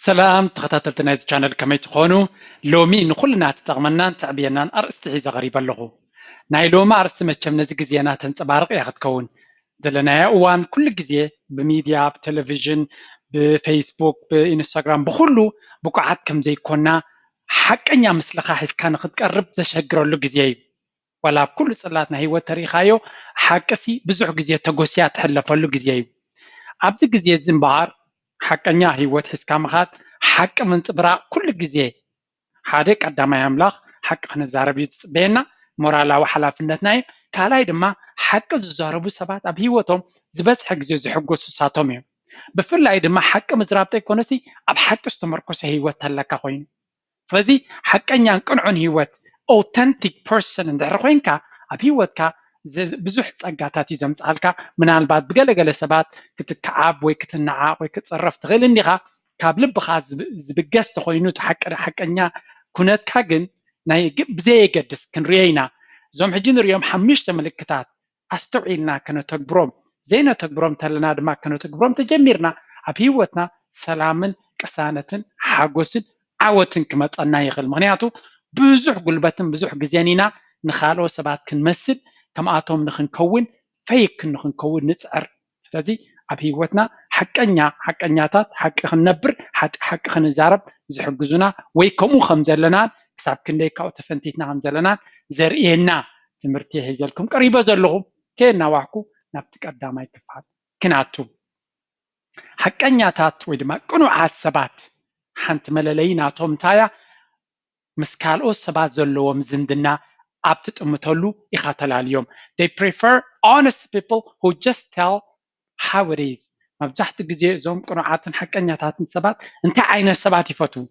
ሰላም ተኸታተልቲ ናይዚ ቻነል፣ ከመይ ትኾኑ? ሎሚ ንኹልና ትጠቕመናን ተዕብየናን ኣርእስቲ ሒዘ ቀሪበ ኣለኹ። ናይ ሎሚ ኣርእስቲ መቸም ነዚ ግዜና ተንጸባርቕ እያ ክትከውን። ዘለናዮ እዋን ኩሉ ግዜ ብሚድያ፣ ብቴሌቪዥን፣ ብፌስቡክ፣ ብኢንስታግራም፣ ብኹሉ ብቑዓት ከም ዘይኮና፣ ሓቀኛ ምስልኻ ሒዝካ ንኽትቀርብ ዘሸግረሉ ግዜ እዩ። ዋላ ኣብ ኩሉ ጽላት ናይ ህይወት ተሪኻዮ፣ ሓቅሲ ብዙሕ ግዜ ተጎስያ ትሕለፈሉ ግዜ እዩ። ኣብዚ ግዜ እዚ እምበኣር ሓቀኛ ህይወት ሒዝካ ምኻድ፣ ሓቂ ምንጽብራቕ ኩሉ ግዜ ሓደ ቀዳማይ ኣምላኽ ሓቂ ክንዛረብ እዩ ዝጽበየና፣ ሞራላዊ ሓላፍነትና እዩ። ካልኣይ ድማ ሓቂ ዝዛረቡ ሰባት ኣብ ህይወቶም ዝበዝሐ ግዜ ዝሕጎሱ ንሳቶም እዮም። ብፍላይ ድማ ሓቂ ምዝራብ ተይኮነሲ ኣብ ሓቂ ዝተመርኮሰ ህይወት ተለካ ኮይኑ። ስለዚ ሓቀኛን ቅንዑን ህይወት፣ authentic person እንድሕር ኮይንካ ኣብ ህይወትካ ዝ- ብዙሕ ጸጋታት እዩ ዘምጽኣልካ። ምናልባት ብገለገለ ሰባት ክትከዓብ ወይ ክትነዓቕ ወይ ክትጸረፍ ትኽእል እንዲኻ። ካብ ልብኻ ዝብ- ዝብገስ ተኾይኑ እቲ ሓቂ ሓቀኛ ኩነትካ ግን ናይ ግ- ብዘየገድስ ክንሪኦ ኢና። እዞም ሕጂ ንሪኦም ሓሙሽተ ምልክታት ኣስተውዒልና ከነተግብሮም፣ ዘይነተግብሮም እንተለና ድማ ከነተግብሮም ተጀሚርና ኣብ ህይወትና ሰላምን ቅሳነትን ሓጎስን ዓወትን ክመጸና ይኽእል። ምኽንያቱ ብዙሕ ጉልበትን ብዙሕ ግዜን ኢና ንኻልኦት ሰባት ክንመስል፣ ከምኣቶም ንኽንከውን፣ ፈይክ ንኽንከውን ንጽዕር። ስለዚ ኣብ ህይወትና ሓቀኛ ሓቀኛታት ሓቂ ክንነብር፣ ሓቂ ሓቂ ክንዛረብ ዝሕግዙና ወይ ከምኡ ከም ዘለናን ክሳብ ክንደይ ካብኡ ተፈንቲትና ከም ዘለናን ዘርእየና ትምህርቲ ሒዘልኩም ቀሪበ ዘለኹ። ከየናዋሕኩ ናብቲ ቀዳማይ ክፋል ክናቱ። ሓቀኛታት ወይ ድማ ቅኑዓት ሰባት ሓንቲ መለለዪ ናቶም እንታይ እያ? ምስ ካልኦት ሰባት ዘለዎም ዝምድና ኣብ ትጥምተሉ ኢኻ ተላልዮም። They prefer honest people who just tell how it is። መብዛሕትኡ ግዜ እዞም ቅኑዓትን ሓቀኛታትን ሰባት እንታይ ዓይነት ሰባት ይፈትዉ?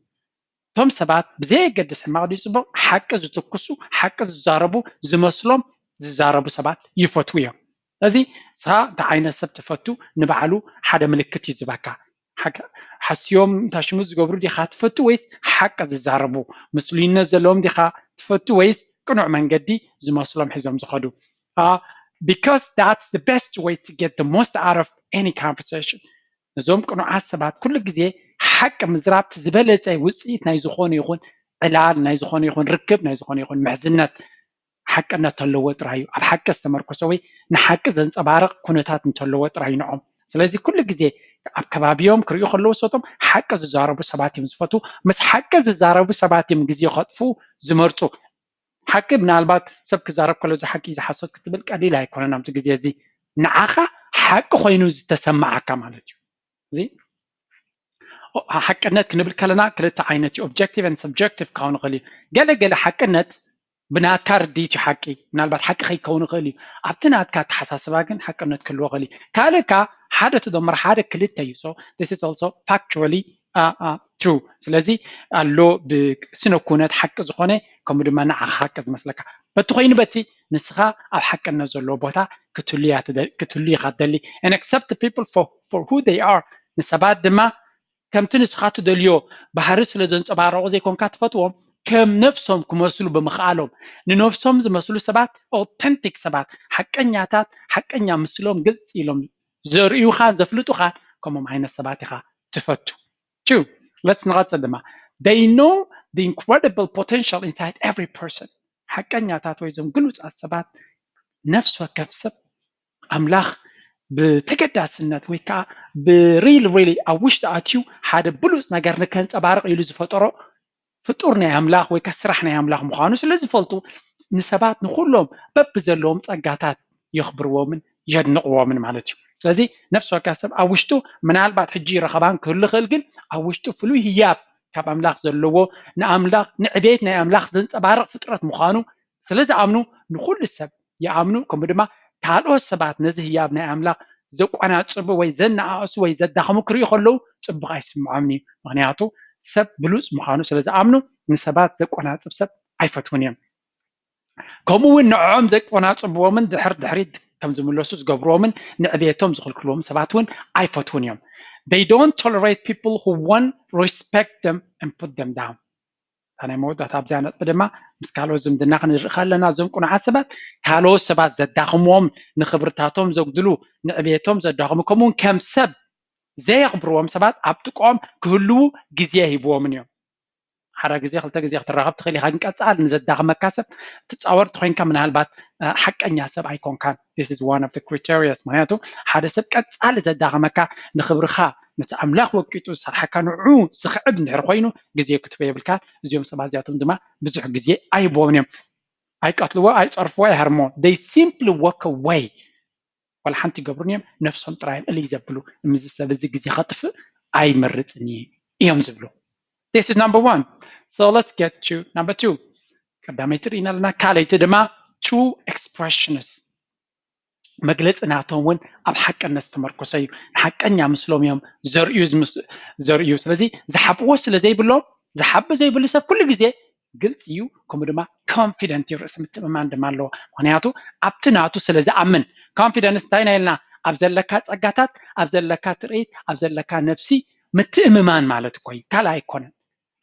እቶም ሰባት ብዘየገድስ ሕማቕ ድዩ ጽቡቕ ሓቂ ዝትኩሱ፣ ሓቂ ዝዛረቡ፣ ዝመስሎም ዝዛረቡ ሰባት ይፈትዉ እዮም። ስለዚ ንስኻ እንታይ ዓይነት ሰብ ትፈቱ ንባዕሉ ሓደ ምልክት እዩ ዝህበካ። ሓቂ- ሓስዮም ታሽሙ ዝገብሩ ዲኻ ትፈቱ ወይስ ሓቂ ዝዛረቡ ምስሉይነት ዘለዎም ዲኻ ትፈቱ ወይስ ቅኑዕ መንገዲ ዝመስሎም ሒዞም ዝኸዱ? Uh, because that's the best way to get the most out of any conversation። ነዞም ቅኑዓት ሰባት ኩሉ ግዜ ሓቂ ምዝራብ እቲ ዝበለጸ ውፅኢት ናይ ዝኾነ ይኹን ዕላል፣ ናይ ዝኾነ ይኹን ርክብ፣ ናይ ዝኾነ ይኹን ምሕዝነት ሓቅነት ተለዎ ጥራይ እዩ። ኣብ ሓቂ ዝተመርኮሰ ወይ ንሓቂ ዘንጸባርቕ ኩነታት እንተለዎ ጥራይ እዩ ንዖም። ስለዚ ኩሉ ግዜ ኣብ ከባቢኦም ክርእዩ ከለዉ ሰቶም ሓቂ ዝዛረቡ ሰባት እዮም ዝፈትዉ። ምስ ሓቂ ዝዛረቡ ሰባት እዮም ግዜ ከጥፍኡ ዝመርጹ። ሓቂ ምናልባት ሰብ ክዛረብ ከሎ እዚ ሓቂ እዚ ሓሶት ክትብል ቀሊል ኣይኮነን ኣብዚ ግዜ እዚ። ንዓኻ ሓቂ ኮይኑ ዝተሰማዓካ ማለት እዩ። እዚ ሓቅነት ክንብል ከለና ክልተ ዓይነት እዩ። Objective and subjective ክኸውን ይኽእል እዩ። ገለ ገለ ሓቅነት ብናትካ ርድኢት እዩ ሓቂ። ምናልባት ሓቂ ከይከውን ይኽእል እዩ። ኣብቲ ናትካ ኣተሓሳስባ ግን ሓቅነት ክህልዎ ይኽእል እዩ። ካልእ ከኣ ሓደ ትደምር ሓደ ክልተ እዩ። So this is also factually true። ስለዚ ኣሎ ብስነ ኩነት ሓቂ ዝኾነ ከምኡ ድማ ንዓኻ ሓቂ ዝመስለካ። በቲ ኮይኑ በቲ ንስኻ ኣብ ሓቅነት ዘለዎ ቦታ ክትህሉ ኢኻ ትደ- ክትህሉ ኢኻ ትደሊ። And accept the people for, for who they are። ንሰባት ድማ ከምቲ ንስኻ ትደልዮ ባህሪ ስለ ዘንጸባረቑ ዘይኮንካ ትፈትዎም፣ ከም ነብሶም ክመስሉ ብምኽኣሎም። ንነብሶም ዝመስሉ ሰባት፣ ኦተንቲክ ሰባት፣ ሓቀኛታት፣ ሓቀኛ ምስሎም ግልጽ ኢሎም ዘርእዩኻን ዘፍልጡኻን ከምኦም ዓይነት ሰባት ኢኻ ትፈቱ። Two, let's ንቐጽል ድማ። They know the incredible potential inside every person. ሓቀኛታት ወይ እዞም ግሉጻት ሰባት ነፍሲ ወከፍ ሰብ ኣምላኽ ብተገዳስነት ወይ ከዓ ብሪል ሪሊ ኣብ ውሽጢ ኣትዩ ሓደ ብሉፅ ነገር ንከንፀባርቕ ኢሉ ዝፈጠሮ ፍጡር ናይ ኣምላኽ ወይ ከዓ ስራሕ ናይ ኣምላኽ ምዃኑ ስለ ዝፈልጡ ንሰባት ንኩሎም በብዘለዎም ፀጋታት የኽብርዎምን የድንቕዎምን ማለት እዩ። ስለዚ ነፍሲ ወከፍ ሰብ ኣብ ውሽጡ ምናልባት ሕጂ ረኸባን ክህሉ ይኽእል፣ ግን ኣብ ውሽጡ ፍሉይ ህያብ ካብ ኣምላኽ ዘለዎ ንኣምላኽ ንዕቤት ናይ ኣምላኽ ዘንፀባርቕ ፍጥረት ምዃኑ ስለ ዝኣምኑ ንኩሉ ሰብ ይኣምኑ፣ ከምኡ ድማ ካልኦት ሰባት ነዚ ህያብ ናይ ኣምላኽ ዘቆናጽቡ ወይ ዘነኣእሱ ወይ ዘዳኽሙ ክርእዩ ከለዉ ጽቡቕ ኣይስምዖምን እዩ። ምኽንያቱ ሰብ ብሉጽ ምዃኑ ስለ ዝኣምኑ ንሰባት ዘቆናጽብ ሰብ ኣይፈትዉን እዮም። ከምኡ እውን ንዕኦም ዘቆናጽብዎምን ድሕር ድሕሪት ከም ዝምለሱ ዝገብርዎምን ንዕቤቶም ዝኽልክልዎም ሰባት እውን ኣይፈትዉን እዮም። They don't tolerate people who won't respect them and put them down። እታ ናይ መወዳእታ ኣብዚኣ ነጥቢ ድማ ምስ ካልኦት ዝምድና ክንርኢ ከለና እዞም ቅኑዓት ሰባት ካልኦት ሰባት ዘዳኽምዎም ንኽብርታቶም ዘጉድሉ ንዕቤቶም ዘዳኽሙ ከምኡውን ከም ሰብ ዘየኽብርዎም ሰባት ኣብ ጥቆም ክህልዉ ግዜ ሂብዎምን እዮም። ሓደ ግዜ ክልተ ግዜ ክትራኸብ ትኽእል ኢኻ፣ ግን ቀጻሊ ንዘዳኽመካ ሰብ ትጻወር ተኾይንካ ምናልባት ሓቀኛ ሰብ ኣይኮንካን። This is one of the criteria። ምክንያቱ ሓደ ሰብ ቀጻሊ ዘዳኽመካ ንኽብርኻ ነቲ ኣምላኽ ወቂጡ ዝሰርሓካ ንዑ ዝኽዕብ እንድሕር ኮይኑ ግዜ ክትቦ የብልካ። እዚኦም ሰባት እዚኣቶም ድማ ብዙሕ ግዜ ኣይቦምን እዮም። ኣይቀትልዎ፣ ኣይጸርፍዎ፣ ኣይሃርሞ። They simply walk away። ዋላ ሓንቲ ይገብሩን እዮም። ነፍሶም ጥራይ እዮም እልይ ዘብሉ። እዚ ሰብ እዚ ግዜ ከጥፍእ ኣይመርጽን እዮም ዝብሉ። This is number one. So let's get to number two. ቀዳመይቲ ርኢና ኣለና። ካልኣይቲ ድማ two expressions። መግለፂ ናቶም እውን ኣብ ሓቅነት ዝተመርኮሰ እዩ። ንሓቀኛ ምስሎም እዮም ዘርእዩ። ስለዚ ዝሓብዎ ስለ ዘይብሎም ዝሓቢ ዘይብሉ ሰብ ኩሉ ግዜ ግልፂ እዩ። ከምኡ ድማ ኮንፊደንት እዩ፣ ርእሲ ምትእምማን ድማ ኣለዎ። ምክንያቱ ኣብቲ ናቱ ስለ ዝኣምን። ኮንፊደንስ እንታይ ኢና ኢልና? ኣብ ዘለካ ፀጋታት፣ ኣብ ዘለካ ትርኢት፣ ኣብ ዘለካ ነብሲ ምትእምማን ማለት እኮ እዩ፣ ካልእ ኣይኮነን።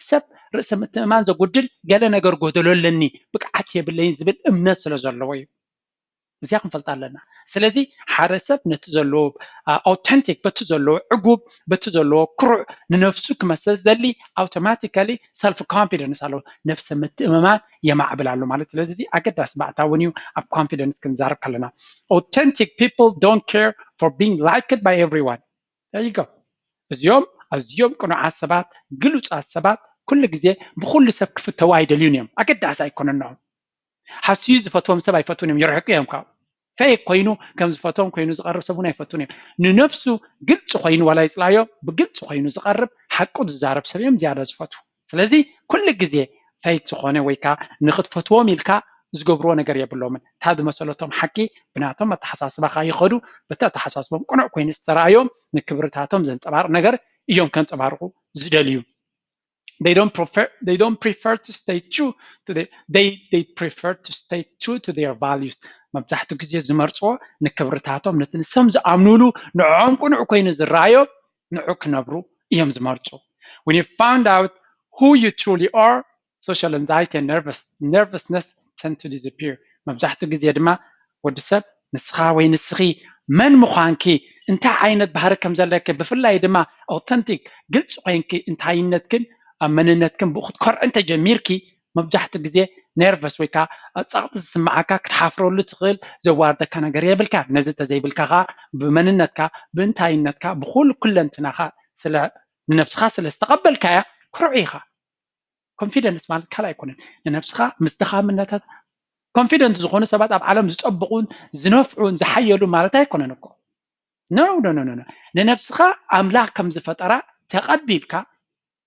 ሰብ ርእሲ ምትእምማን ዘጉድል ገለ ነገር ጎደሎ ኣለኒ፣ ብቅዓት የብለይን ዝብል እምነት ስለ ዘለዎ እዩ። እዚኣ ክንፈልጣ ኣለና። ስለዚ ሓደ ሰብ ነቲ ዘለዎ ኣውተንቲክ፣ በቲ ዘለዎ ዕጉብ፣ በቲ ዘለዎ ክሩዕ ንነፍሱ ክመስል ዝደሊ ኣውቶማቲካሊ ሰልፍ ኮንፊደንስ ኣለዎ፣ ነፍሰ ምትእምማን የማዕብል ኣሎ ማለት። ስለዚ እዚ ኣገዳሲ ባእታ እውን እዩ ኣብ ኮንፊደንስ ክንዛረብ ከለና። Authentic people don't care for being liked by everyone. There you go. እዚኦም ኣዝዮም ቅኑዓት ሰባት፣ ግሉፃት ሰባት ኩሉ ግዜ ብኩሉ ሰብ ክፍተው ኣይደልዩን እዮም። ኣገዳሲ ኣይኮነን ንኦም። ሓስዩ ዝፈትዎም ሰብ ኣይፈትውን እዮም፣ ይርሕቁ እዮም ካብ። ፌክ ኮይኑ ከም ዝፈትዎም ኮይኑ ዝቐርብ ሰብ እውን ኣይፈትውን እዮም። ንነፍሱ ግልፂ ኮይኑ ዋላ ይፅላዮ ብግልፂ ኮይኑ ዝቐርብ ሓቁ ዝዛረብ ሰብ እዮም ዝያዳ ዝፈትዉ። ስለዚ ኩሉ ግዜ ፌክ ዝኾነ ወይ ከዓ ንክትፈትዎም ኢልካ ዝገብርዎ ነገር የብሎምን። እታ ዝመሰለቶም ሓቂ ብናቶም ኣተሓሳስባ ከዓ ይኸዱ። በቲ ኣተሓሳስቦም ቅኑዕ ኮይኑ ዝተረኣዮም ንክብርታቶም ዘንፀባርቕ ነገር እዮም ከንፀባርቑ ዝደልዩ። They don't prefer, they don't prefer to stay true to the, they, they prefer to stay true to their values. መብዛሕትኡ ግዜ ዝመርፅዎ ንክብርታቶም፣ ነቲ ንሶም ዝኣምኑሉ ንዕኦም ቅኑዕ ኮይኑ ዝረኣዮም ንዑ ክነብሩ እዮም ዝመርፁ። When you found out who you truly are, social anxiety and nervous, nervousness tend to disappear. መብዛሕትኡ ግዜ ድማ ወዲ ሰብ ንስኻ ወይ ንስኺ መን ምዃንኪ፣ እንታይ ዓይነት ባህሪ ከም ዘለኪ፣ ብፍላይ ድማ ኣውተንቲክ ግልፂ ኮይንኪ እንታይነትክን ኣብ መንነትክን ብኡ ክትኮርዒ እንተጀሚርኪ፣ መብዛሕትኡ ግዜ ነርቨስ ወይ ከዓ ጸቕጢ ዝስምዓካ፣ ክትሓፍረሉ ትኽእል ዘዋርደካ ነገር የብልካ። ነዚ እንተዘይብልካ ከዓ ብመንነትካ፣ ብእንታይነትካ፣ ብኩሉ ኩለንትናኻ ስለ ንነብስኻ ስለ ዝተቐበልካያ ክሩዕ ኢኻ። ኮንፊደንስ ማለት ካልእ ኣይኮነን። ንነብስኻ ምስ ድኻምነታት ኮንፊደንት ዝኾኑ ሰባት ኣብ ዓለም ዝጸብቑን ዝነፍዑን ዝሓየሉ ማለት ኣይኮነን እኮ። ኖ ኖ ኖ ኖ። ንነብስኻ ኣምላኽ ከም ዝፈጠራ ተቐቢልካ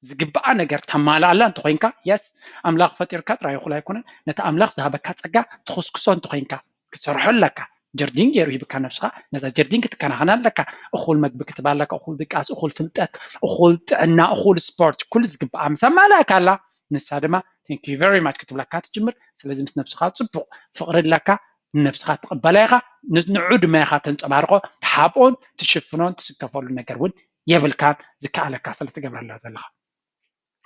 ዝግብኣ ነገር ተማልኣላ እንተኾይንካ፣ የስ ኣምላኽ ፈጢርካ ጥራይ እኹል ኣይኮነን። ነቲ ኣምላኽ ዝሃበካ ጸጋ ትኹስኩሶ እንተኾይንካ፣ ክትሰርሖ ኣለካ። ጀርዲን ገይሩ ሂብካ ነብስኻ፣ ነዛ ጀርዲን ክትከናኸና ኣለካ። እኹል መግቢ ክትባ ኣለካ፣ እኹል ድቃስ፣ እኹል ፍልጠት፣ እኹል ጥዕና፣ እኹል ስፖርት፣ ኩሉ ዝግብኣ ምስ ኣማልኣካላ፣ ንሳ ድማ thank you very much ክትብለካ ትጅምር። ስለዚ ምስ ነብስኻ ጽቡቕ ፍቕሪ ኣለካ፣ ንነብስኻ ትቕበላ ኢኻ፣ ንዑ ድማ ኢኻ ተንጸባርቆ፣ ትሓብኦን ትሽፍኖን ትስከፈሉ ነገር እውን የብልካን፣ ዝከኣለካ ስለ ትገብረላ ዘለኻ።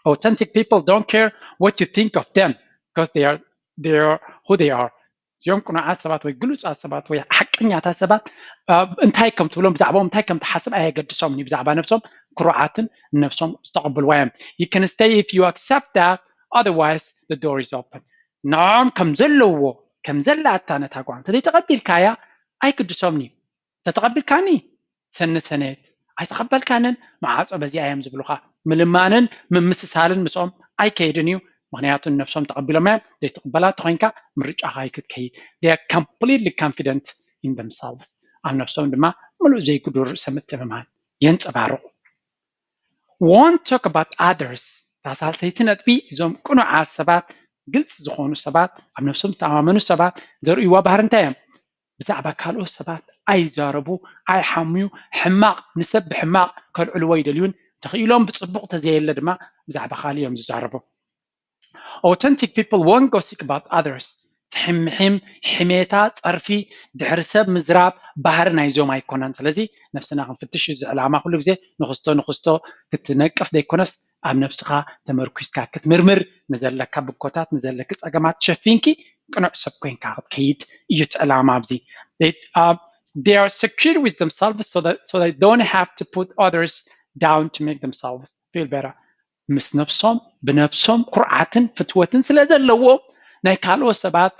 Authentic people don't care what you think of them because they are, they are who they are. እዚኦም ቅኑዓት ሰባት ወይ ግሉጻት ሰባት ወይ ሓቀኛታት ሰባት እንታይ ከም ትብሎም፣ ብዛዕባኦም እንታይ ከም ትሓስብ ኣየገድሶምን እዩ። ብዛዕባ ነብሶም ክሩዓትን ነብሶም ዝተቐብልዋ እዮም። You can stay if you accept that, otherwise the door is open. ንዖም ከም ዘለውዎ ከም ዘላታ ነታ ጓል እንተዘይተቐቢልካያ ኣይግድሶምን እዩ። ተተቐቢልካኒ ሰኒ ሰነየት፣ ኣይተቐበልካንን መዓጾ በዚኣ እዮም ዝብሉኻ። ምልማንን ምምስሳልን ምስኦም ኣይከይድን እዩ። ምክንያቱ ንነብሶም ተቐቢሎም እዮም። ዘይትቕበላ እንተኾይንካ ምርጫኻ እዩ ክትከይድ። They are completely confident in themselves. ኣብ ነብሶም ድማ ምሉእ ዘይጉዱር ርእሰ ምትእምማን የንጸባርቑ። Won't talk about others። እታ ሳልሰይቲ ነጥቢ፣ እዞም ቅኑዓት ሰባት፣ ግልፂ ዝኾኑ ሰባት፣ ኣብ ነብሶም ዝተኣማመኑ ሰባት ዘርእይዋ ባህሪ እንታይ እዮም? ብዛዕባ ካልኦት ሰባት ኣይዛረቡ፣ ኣይሓምዩ፣ ሕማቕ ንሰብ ብሕማቕ ከልዕልዎ ይደልዩን፣ ተኽኢሎም ብፅቡቕ ተዘየለ ድማ ብዛዕባ ካልእ እዮም ዝዛረቡ። Authentic people won't gossip about others። ትሕምሕም፣ ሕሜታ፣ ፀርፊ፣ ድሕሪ ሰብ ምዝራብ ባህሪ ናይዞም ኣይኮነን። ስለዚ ነብስና ክንፍትሽ እዩ እዚ ዕላማ። ኩሉ ግዜ ንክስቶ ንክስቶ ክትነቅፍ ዘይኮነስ ኣብ ነብስኻ ተመርኩስካ ክትምርምር፣ ንዘለካ ብኮታት ንዘለኪ ፀገማት ሸፊንኪ ቅኑዕ ሰብ ኮይንካ ክትከይድ እዩ እቲ ዕላማ። ኣብዚ They are secure with themselves, so that, so they don't have to put others down to make themselves feel better. ምስ ነብሶም ብነብሶም ኩርዓትን ፍትወትን ስለ ዘለዎም ናይ ካልኦት ሰባት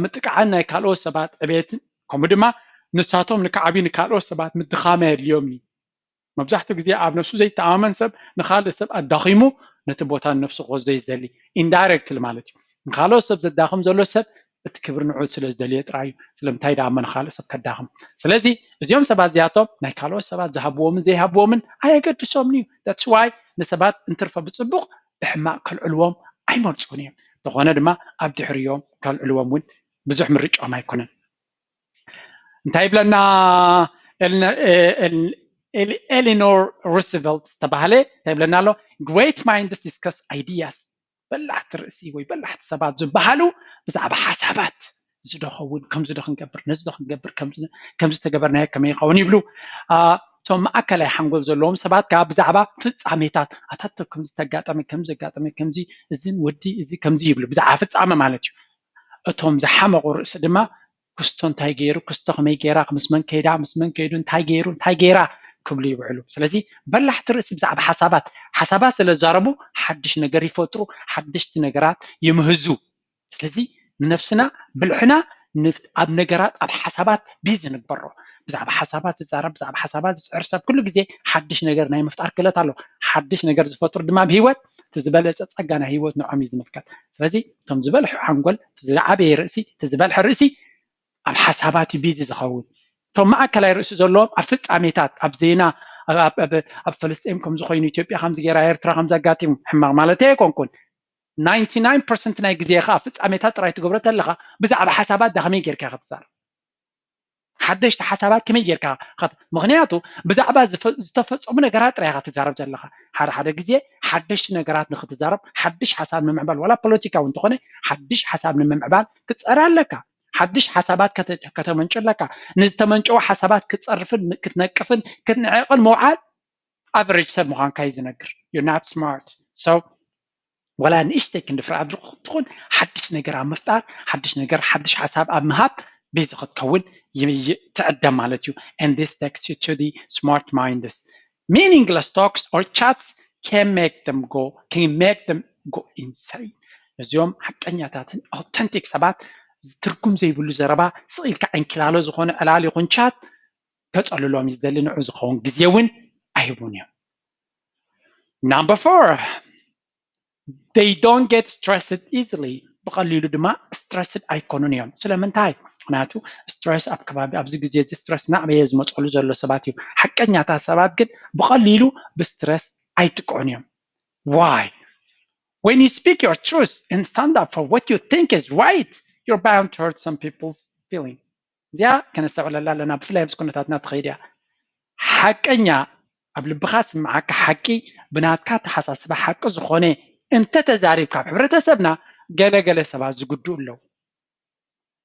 ምጥቃዕን ናይ ካልኦት ሰባት ዕቤትን ከምኡ ድማ ንሳቶም ንክዓብዩ ንካልኦት ሰባት ምድኻም ኣየድልዮም እዩ። መብዛሕትኡ ግዜ ኣብ ነብሱ ዘይተኣማመን ሰብ ንኻልእ ሰብ ኣዳኺሙ ነቲ ቦታ ንነብሱ ክወስዶ እዩ ዝደሊ። ኢንዳይሬክትሊ ማለት እዩ። ንኻልኦት ሰብ ዘዳኽም ዘሎ ሰብ እቲ ክብሪ ንዑ ስለ ዝደልዮ ጥራይ እዩ። ስለምንታይ ደኣ እሞ ንኻልእ ሰብ ከዳኽም? ስለዚ እዚኦም ሰባት እዚኣቶም ናይ ካልኦት ሰባት ዝሃብዎምን ዘይሃብዎምን ኣየገድሶምን እዩ። That's why ንሰባት እንትርፎ ብጽቡቕ ብሕማቕ ከልዕልዎም ኣይመርጹን እዮም። እንተኾነ ድማ ኣብ ድሕሪኦም ከልዕልዎም እውን ብዙሕ ምርጫኦም ኣይኮነን። እንታይ ይብለና? ኤሊኖር ሩስቨልት ዝተባህለ እንታይ ይብለና ኣሎ? Great minds discuss ideas። በላሕቲ ርእሲ ወይ በላሕቲ ሰባት ዝበሃሉ ብዛዕባ ሓሳባት፣ እዚ ዶ ኸውን፣ ከምዚ ዶ ክንገብር፣ ነዚ ዶ ክንገብር፣ ከምዚ ተገበርናዮ ከመይ ይኸውን ይብሉ። እቶም ማእከላይ ሓንጎል ዘለዎም ሰባት ከዓ ብዛዕባ ፍጻሜታት፣ ኣታት ከምዚ ተጋጠመ፣ ከምዚ ኣጋጠመ፣ ከምዚ እዝን ወዲ እዚ ከምዚ ይብሉ ብዛዕባ ፍጻመ ማለት እዩ። እቶም ዝሓመቑ ርእሲ ድማ ክስቶ እንታይ ገይሩ፣ ክስቶ ከመይ ገይራ፣ ምስ መን ከይዳ፣ ምስ መን ከይዱ፣ እንታይ ገይሩ፣ እንታይ ገይራ ክብሉ ይውዕሉ። ስለዚ በላሕቲ ርእሲ ብዛዕባ ሓሳባት ሓሳባት ስለ ዝዛረቡ ሓድሽ ነገር ይፈጥሩ፣ ሓደሽቲ ነገራት ይምህዙ። ስለዚ ንነብስና ብልሕና ኣብ ነገራት ኣብ ሓሳባት ቢዚ ንግበሮ። ብዛዕባ ሓሳባት ዝዛረብ ብዛዕባ ሓሳባት ዝፅዕር ሰብ ኩሉ ግዜ ሓድሽ ነገር ናይ ምፍጣር ክእለት ኣሎ። ሓድሽ ነገር ዝፈጥሩ ድማ ኣብ ህይወት እቲ ዝበለፀ ፀጋ ናይ ህይወት ንዖም እዩ ዝምልከት። ስለዚ እቶም ዝበልሑ ሓንጎል እቲ ዝዓበየ ርእሲ እቲ ዝበልሐ ርእሲ ኣብ ሓሳባት እዩ ቢዚ ዝኸውን። እቶም ማእከላይ ርእሲ ዘለዎም ኣብ ፍጻሜታት ኣብ ዜና ኣብ ፍልስጤም ከምዝኮይኑ ኢትዮጵያ ከምዚ ገይራ ኤርትራ ከምዚ ኣጋጢሙ ሕማቕ ማለት ኣይኮንኩን። ናይንቲ ናይን ፐርሰንት ናይ ግዜ ከዓ ፍጻሜታት ጥራይ ትገብሮ ተለካ ብዛዕባ ሓሳባት ዳ ከመይ ጌርካ ክትዛረብ? ሓደሽቲ ሓሳባት ከመይ ጌርካ ምክንያቱ ብዛዕባ ዝተፈፀሙ ነገራት ጥራይ ኢካ ትዛረብ ዘለካ። ሓደ ሓደ ግዜ ሓደሽቲ ነገራት ንክትዛረብ ሓድሽ ሓሳብ ንምዕባል ዋላ ፖለቲካ እውን እንተኮነ ሓድሽ ሓሳብ ንምምዕባል ክትፀር ኣለካ። ሓድሽ ሓሳባት ከተመንጩ ኣለካ። ንዝተመንጨው ሓሳባት ክትፀርፍን ክትነቅፍን ክትንዕቅን ምውዓል ኣቨሬጅ ሰብ ምዃንካ እዩ ዝነግር። You're not smart. So ዋላ ንእሽተይ ክንዲ ፍርኣት ትኹን ሓድሽ ነገር ኣብ ምፍጣር ሓድሽ ነገር ሓድሽ ሓሳብ ኣብ ምሃብ ቤዚ ክትከውን ትዕደም ማለት እዩ። And this takes you to the smart minds. Meaningless talks or chats can make them go can make them go insane. እዚኦም ሓቀኛታትን ኣውተንቲክ ሰባት ትርጉም ዘይብሉ ዘረባ ስቕ ኢልካ ዕንኪላሎ ዝኾነ ዕላል ይኹን ቻት ከፀልሎም እዩ ዝደሊ። ንዑ ዝኸውን ግዜ እውን ኣይህቡን እዮም። Number four, they don't get stressed easily. ብቐሊሉ ድማ ስትረስድ ኣይኮኑን እዮም። ስለምንታይ? ምክንያቱ ስትረስ ኣብ ከባቢ ኣብዚ ግዜ እዚ ስትረስ ናዕበየ ዝመፀሉ ዘሎ ሰባት እዩ። ሓቀኛታት ሰባት ግን ብቐሊሉ ብስትረስ ኣይጥቅዑን እዮም። Why? When you speak your truth and stand up for what you think is right, you're bound to hurt some people's feeling. እዚኣ ከነስተውዕለላ ኣለና። ብፍላይ ኣብዚ ኩነታትና ትኸይድ እያ። ሓቀኛ ኣብ ልብኻ ስምዓካ ሓቂ ብናትካ ተሓሳስባ ሓቂ ዝኾነ እንተተዛሪብካ ኣብ ሕብረተሰብና ገለገለ ሰባት ዝጉድኡ ኣለዉ።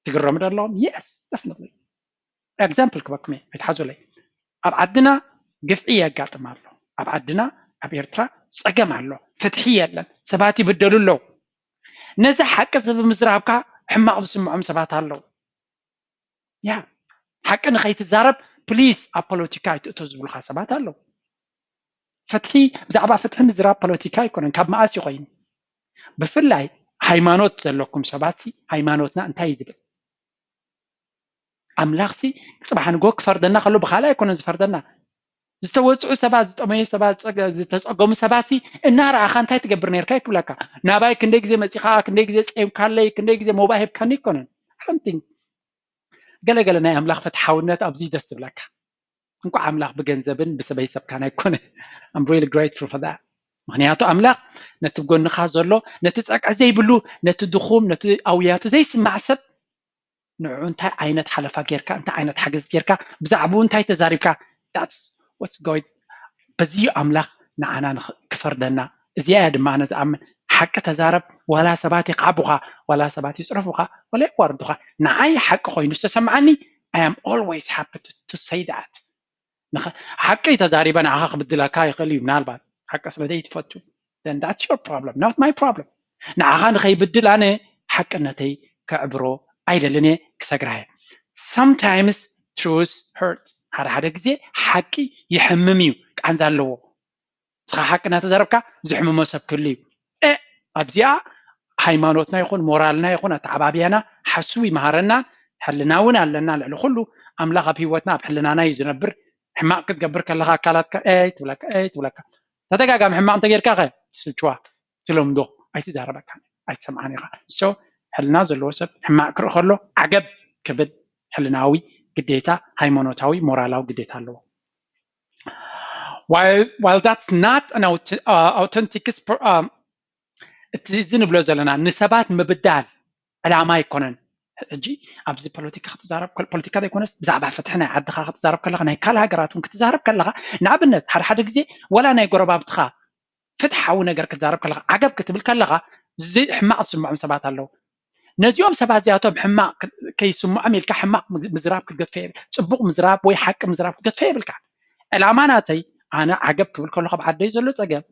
ትግረሙ ዶ ኣለዎም? Yes, definitely. Example ክበኩም እየ ኣይትሓዙለይ። ኣብ ዓድና ግፍዒ የጋጥም ኣሎ። ኣብ ዓድና ኣብ ኤርትራ ፀገም ኣሎ። ፍትሒ የለን። ሰባት ይብደሉ ኣለዉ። ነዚ ሓቂ እዚ ብምዝራብካ ሕማቕ ዝስምዖም ሰባት ኣለዉ። ያ ሓቂ ንኸይትዛረብ ፕሊስ ኣብ ፖለቲካ ኣይትእቶ ዝብሉካ ሰባት ኣለዉ። ፍትሒ ብዛዕባ ፍትሒ ምዝራብ ፖለቲካ ኣይኮነን። ካብ መኣስ ይኮይኑ? ብፍላይ ሃይማኖት ዘለኩም ሰባት ሃይማኖትና እንታይ እዩ ዝብል? ኣምላኽሲ ፅባሕ ንጎ ክፈርደና ከሎ ብካልእ ኣይኮነን ዝፈርደና። ዝተወፅዑ ሰባት ዝጠመዩ ሰባት ዝተፀገሙ ሰባት እናረኣኻ እንታይ ትገብር ነርካ ይክብለካ። ናባይ ክንደይ ግዜ መፂኻ ክንደይ ግዜ ፀይምካለይ ክንደይ ግዜ ሞባይ ሂብካኒ ኣይኮነን። ገለገለ ናይ ኣምላኽ ፍትሓውነት ኣብዚ ደስ ዝብለካ። እንኳዕ ኣምላኽ ብገንዘብን ብሰበይ ሰብካን ኣይኮነ። I'm really grateful for that. ምክንያቱ ኣምላኽ ነቲ ጎንኻ ዘሎ ነቲ ፀግዒ ዘይብሉ ነቲ ድኹም ነቲ ኣውያቱ ዘይስማዕ ሰብ ንዕኡ እንታይ ዓይነት ሓለፋ ጌርካ እንታይ ዓይነት ሓገዝ ጌርካ ብዛዕባኡ እንታይ ተዛሪብካ that's what's going በዚ ኣምላኽ ንዓና ክፈርደና። እዚኣ እያ ድማ ኣነ ዝኣምን። ሓቂ ተዛረብ። ዋላ ሰባት ይኽዓቡኻ፣ ዋላ ሰባት ይፅረፉኻ፣ ዋላ የዋርዱኻ፣ ንዓይ ሓቂ ኮይኑ ዝተሰምዓኒ I am always happy to say that። ሓቂ ተዛሪበ ንዓኻ ክብድለካ ይኽእል እዩ። ምናልባት ሓቂ ስለ ዘይትፈቱ then that's your problem, not my problem. ንዓኻ ንኸይብድል ኣነ ሓቅነተይ ከዕብሮ ኣይደልን እየ፣ ክሰግራ እየ። Sometimes Truth hurts። ሓደ ሓደ ግዜ ሓቂ ይሕምም እዩ፣ ቃንዛ ኣለዎ። ንስኻ ሓቂ እናተዛረብካ ዝሕምሞ ሰብ ክህሉ እዩ። እ ኣብዚኣ ሃይማኖትና ይኹን ሞራልና ይኹን ኣተዓባብያና ሓስዊ ይመሃረና። ሕልና እውን ኣለና። ልዕሊ ኩሉ ኣምላኽ ኣብ ህይወትና ኣብ ሕልናና እዩ ዝነብር። ሕማቕ ክትገብር ከለኻ ኣካላትካ ኤይ ትብለካ፣ ኤይ ትብለካ። ተደጋጋሚ ሕማቕ እንተጌርካ ኸ ትስችዋ፣ ትለምዶ፣ ኣይትዛረበካን፣ ኣይትሰምዓን ኢኻ። So ሕልና ዘለዎ ሰብ ሕማቕ ክርኢ ከሎ ዓገብ ክብል ሕልናዊ ግዴታ፣ ሃይማኖታዊ ሞራላዊ ግዴታ ኣለዎ። While, while that's not an aut- uh, authentic exp- um, እቲ እዚ ንብሎ ዘለና ንሰባት ምብዳል ዕላማ ኣይኮነን። ሕጂ ኣብዚ ፖለቲካ ክትዛረብ ከል- ፖለቲካ ዘይኮነስ ብዛዕባ ፍትሒ ናይ ዓድኻ ክትዛረብ ከለኻ ናይ ካልእ ሃገራት እውን ክትዛረብ ከለኻ ንኣብነት ሓደ ሓደ ግዜ ወላ ናይ ጎረባብትኻ ፍትሓዊ ነገር ክትዛረብ ከለኻ ዓገብ ክትብል ከለኻ እዚ ሕማቕ ዝስምዖም ሰባት ኣለዉ። ነዚኦም ሰባት እዚኣቶም ሕማቕ ክ- ከይስምዖም ኢልካ ሕማቕ ምዝ- ምዝራብ ክትገድፎ የብል ጽቡቕ ምዝራብ ወይ ሓቂ ምዝራብ ክትገድፎ የብልካ። ዕላማ ናተይ ኣነ ዓገብ ክብል ከለኹ ኣብ ዓደይ ዘሎ ጸገም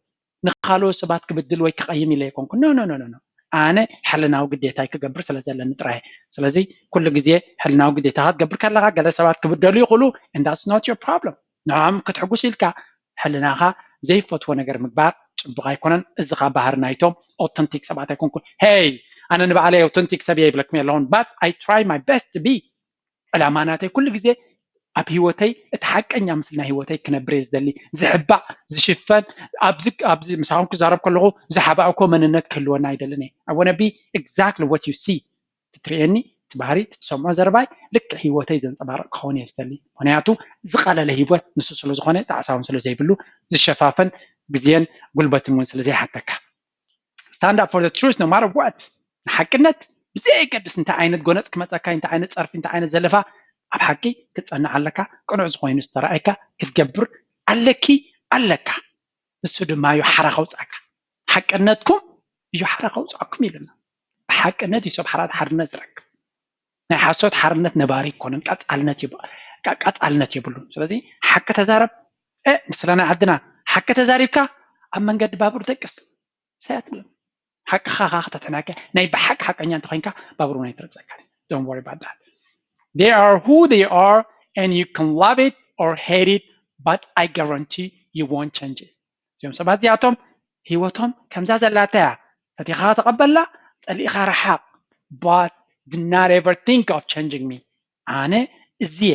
ንኻልኦት ሰባት ክብድል ወይ ክቐይም ኢለ ኣይኮንኩ no no no no ኣነ ሕልናዊ ግዴታይ ክገብር ስለ ዘለኒ ጥራይ። ስለዚ ኩሉ ግዜ ሕልናዊ ግዴታኻ ክትገብር ከለኻ ገለ ሰባት ክብደሉ ይኽእሉ and that's not your problem። ንዕኦም ክትሕጉስ ኢልካ ሕልናኻ ዘይፈትዎ ነገር ምግባር ጽቡቕ ኣይኮነን። እዚ ኸኣ ባህሪ ናይቶም authentic ሰባት ኣይኮንኩን። Hey ኣነ ንባዕለይ authentic ሰብ እየ ይብለኩም የለኹን but I try my best to be ዕላማ ናተይ ኩሉ ግዜ ኣብ ህይወተይ እቲ ሓቀኛ ምስሊ ናይ ህይወተይ ክነብር እየ ዝደሊ። ዝሕባእ ዝሽፈን ኣብዚ ኣብዚ ምሳኹም ክዛረብ ከለኹ ዝሓባእኮ መንነት ክህልወና ኣይደልን እየ። I wanna be exactly what you see ትትርእየኒ እቲ ባህሪ እቲ ትሰምዖ ዘረባይ ልክዕ ህይወተይ ዘንፀባርቕ ክኸውን እየ ዝደሊ። ምክንያቱ ዝቐለለ ህይወት ንሱ ስለ ዝኾነ ጣዕሳ እውን ስለ ዘይብሉ ዝሸፋፈን ግዜን ጉልበትን እውን ስለ ዘይሓተካ Stand up for the truth no matter what። ንሓቅነት ብዘየገድስ እንታይ ዓይነት ጎነፅ ክመፀካ እንታይ ዓይነት ፀርፊ እንታይ ዓይነት ዘለፋ ኣብ ሓቂ ክትፀንዕ ኣለካ። ቅኑዕ ዝኾይኑ ዝተረኣይካ ክትገብር ኣለኪ ኣለካ። ንሱ ድማ እዩ ሓራ ከውፃእካ። ሓቅነትኩም እዩ ሓራ ከውፃእኩም ኢሉና። ብሓቅነት እዩ ሰብ ሓራት ሓርነት ዝረክብ። ናይ ሓሶት ሓርነት ነባሪ ኣይኮነን። ቀፃልነት ይብ- ቀ- ቀፃልነት የብሉን። ስለዚ ሓቂ ተዛረብ። እ ንስለ ናይ ዓድና ሓቂ ተዛሪብካ ኣብ መንገዲ ባቡር ደቅስ ሳያትለን ሓቅኻ ኻ ከተተናከ ናይ ብሓቂ ሓቀኛ እንተኮይንካ ባቡር ናይ ትረግፀካ። Don't worry about that. They are who they are and you can love it or hate it but I guarantee you won't change it. እዚኦም ሰባት እዚኣቶም ህይወቶም ከምዛ ዘላታ እያ። ፈቲኻ ተቐበላ፣ ጸሊእኻ ረሓቕ። But do not ever think of changing me. ኣነ እዚየ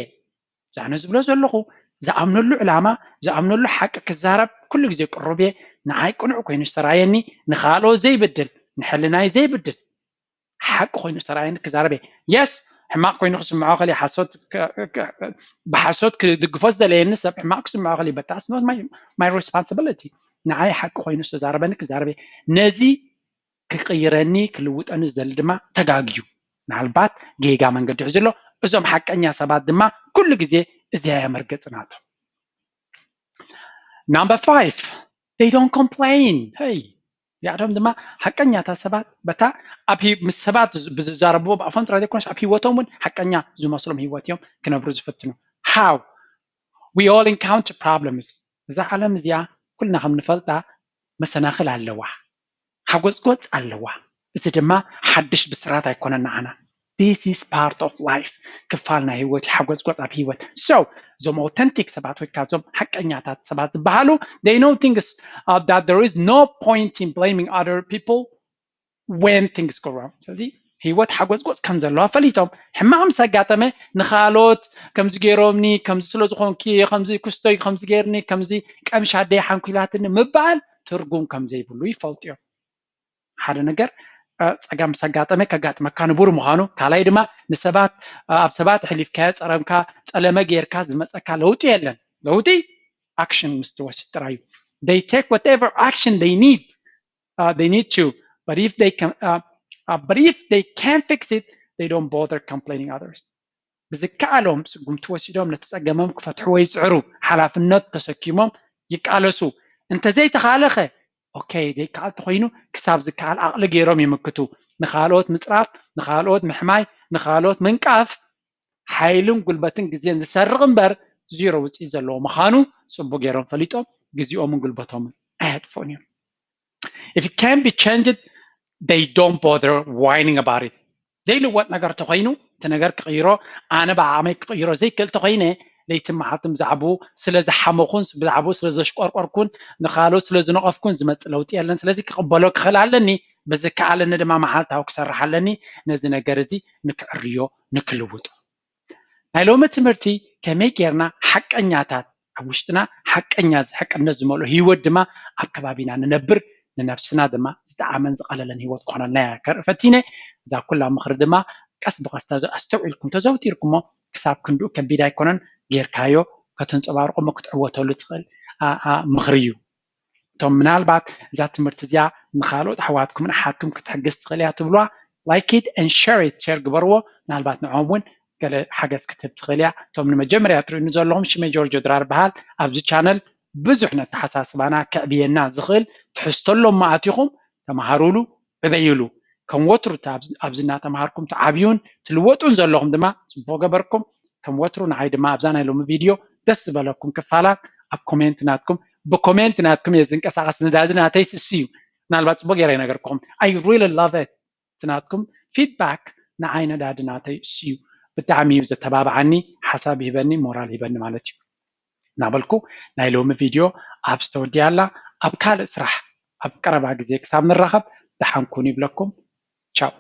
ዛነ ዝብሎ ዘለኹ ዝኣምነሉ ዕላማ ዝኣምነሉ ሓቂ ክዛረብ ኩሉ ግዜ ቅሩብ እየ። ንዓይ ቅኑዕ ኮይኑ ዝተራየኒ ንኻልኦት ዘይብድል ንሕልናይ ዘይብድል ሓቂ ኮይኑ ዝተራየኒ ክዛረብ እየ። Yes ሕማቕ ኮይኑ ክስምዖ ከሊ ሓሶት ብሓሶት ክድግፎ ዝደለየኒ ሰብ ሕማቕ ክስምዖ ከሊ but that's not my responsibility። ንዓይ ሓቂ ኮይኑ ዝተዛረበኒ ክዛረብ እየ። ነዚ ክቅይረኒ ክልውጠኒ ዝደሊ ድማ ተጋግዩ ምናልባት ጌጋ መንገዲ ሒዙ ኣሎ። እዞም ሓቀኛ ሰባት ድማ ኩሉ ግዜ እዚኣ እያ መርገፂ ናቶም። Number five they don't complain. Hey እዚኣቶም ድማ ሓቀኛታት ሰባት በታ ኣብ ምስ ሰባት ብዝዛረብዎ ብኣፎም ጥራይ ዘይኮነስ ኣብ ህይወቶም እውን ሓቀኛ ዝመስሎም ህይወት እዮም ክነብሩ ዝፍትኑ። How we all encounter problems እዛ ዓለም እዚኣ ኩልና ከም ንፈልጣ መሰናኽል ኣለዋ። ሓጎፅጎፅ ኣለዋ። እዚ ድማ ሓድሽ ብስራት ኣይኮነን ንዓና። This is part of life ክፋል ናይ ህይወት ሓጎፅጎፅ ኣብ ህይወት so እዞም authentic ሰባት ወይ ከዓ እዞም ሓቀኛታት ሰባት ዝበሃሉ they know things uh, that there is no point in blaming other people when things go wrong. ስለዚ ህይወት ሓጎፅጎፅ ከም ዘለዋ ፈሊጦም ሕማቕ ምስ ኣጋጠመ ንኻልኦት ከምዚ ገይሮምኒ ከምዚ ስለ ዝኾንኪ ከምዚ ክስቶይ ከምዚ ገይርኒ ከምዚ ቀምሽ ኣደይ ሓንኩላትኒ ምባል ትርጉም ከም ዘይብሉ ይፈልጡ እዮም። ሓደ ነገር ፀገም ምስ ኣጋጠመ ከጋጥመካ ንቡር ምዃኑ ካልኣይ ድማ ንሰባት ኣብ ሰባት ኣሕሊፍካዮ ፀረምካ ፀለመ ጌርካ ዝመፀካ ለውጢ የለን። ለውጢ action ምስ ትወስድ ጥራይ እዩ። They take whatever action they need uh, they need to but if they can uh, uh, but if they can't fix it they don't bother complaining others. ብዝከኣሎም ስጉምቲ ወሲዶም ነቲ ፀገሞም ክፈትሕዎ ይፅዕሩ። ሓላፍነት ተሰኪሞም ይቃለሱ። እንተዘይተኻለኸ okay ዘይከኣል ተኮይኑ ክሳብ ዝከኣል ዓቕሊ ገይሮም ይምክቱ። ንካልኦት ምፅራፍ ንካልኦት ምሕማይ ንካልኦት ምንቃፍ ሓይልን ጉልበትን ግዜን ዝሰርቕ እምበር ዚሮ ውፅኢት ዘለዎ ምዃኑ ፅቡቅ ገይሮም ፈሊጦም ግዜኦምን ጉልበቶምን ኣየጥፍኡን እዮም። If it can't be changed they don't bother whining about it. ዘይልወጥ ነገር ተኮይኑ እቲ ነገር ክቕይሮ ኣነ ብዓቕመይ ክቕይሮ ዘይክእል ተኮይነ ለይትን መዓልትን ብዛዕባኡ ስለ ዝሓመኹን ብዛዕባኡ ስለ ዘሽቆርቆርኩን ንኻልኦት ስለ ዝነቐፍኩን ዝመፅእ ለውጢ የለን። ስለዚ ክቕበሎ ክኽእል ኣለኒ፣ ብዝከኣለኒ ድማ መዓልታዊ ክሰርሕ ኣለኒ ነዚ ነገር እዚ ንክዕርዮ ንክልውጦ። ናይ ሎሚ ትምህርቲ ከመይ ጌርና ሓቀኛታት ኣብ ውሽጥና ሓቀኛ ዝሕቅነት ዝመልኦ ህይወት ድማ ኣብ ከባቢና ንነብር ንነብስና ድማ ዝጠዓመን ዝቐለለን ህይወት ክኾነልና እያ ከርኢ ፈቲነ። እዛ ኩላ ምኽሪ ድማ ቀስ ብቐስ ኣስተውዒልኩም ተዘውቲርኩሞ ክሳብ ክንድኡ ከቢድ ኣይኮነን። ጌርካዮ ከተንፀባርቆሞ ክትዕወተሉ ትኽእል ምኽሪ እዩ። እቶም ምናልባት እዛ ትምህርቲ እዚኣ ንካልኦት ኣሕዋትኩምን ኣሓትኩም ክትሕግዝ ትኽእል እያ ትብልዋ like it and share it share ግበርዎ። ምናልባት ንዕኦም እውን ገለ ሓገዝ ክትህብ ትኽእል እያ። እቶም ንመጀመርያ ትርእዩኒ ዘለኹም ሽመይ ጆርጆ ድራር በሃል። ኣብዚ ቻነል ብዙሕ ነተሓሳስባና ከዕብየና ዝኽእል ትሕዝቶ ኣሎሞ ኣቲኹም ተምሃሩሉ፣ ዕበዩሉ። ከም ወትሩ ኣብዚ እናተምሃርኩም ትዓብዩን ትልወጡን ዘለኹም ድማ ፅቡቅ ገበርኩም። ከም ወትሩ ንዓይ ድማ ኣብዛ ናይ ሎሚ ቪድዮ ደስ ዝበለኩም ክፋላት ኣብ ኮሜንት ናትኩም ብኮሜንት ናትኩም እየ ዝንቀሳቀስ። ነዳዲ ናተይ ስሲ እዩ። ምናልባት ፅቡቅ ገይረ ይነገርኩም I really love it። እቲ ናትኩም ፊድባክ ንዓይ ነዳዲ ናተይ እሱ እዩ። ብጣዕሚ እዩ ዘተባብዓኒ፣ ሓሳብ ይህበኒ፣ ሞራል ይህበኒ ማለት እዩ። እናበልኩ ናይ ሎሚ ቪድዮ ኣብ ዝተወዲኣላ ኣብ ካልእ ስራሕ ኣብ ቀረባ ግዜ ክሳብ ንራኸብ ደሓንኩን ይብለኩም። ቻው።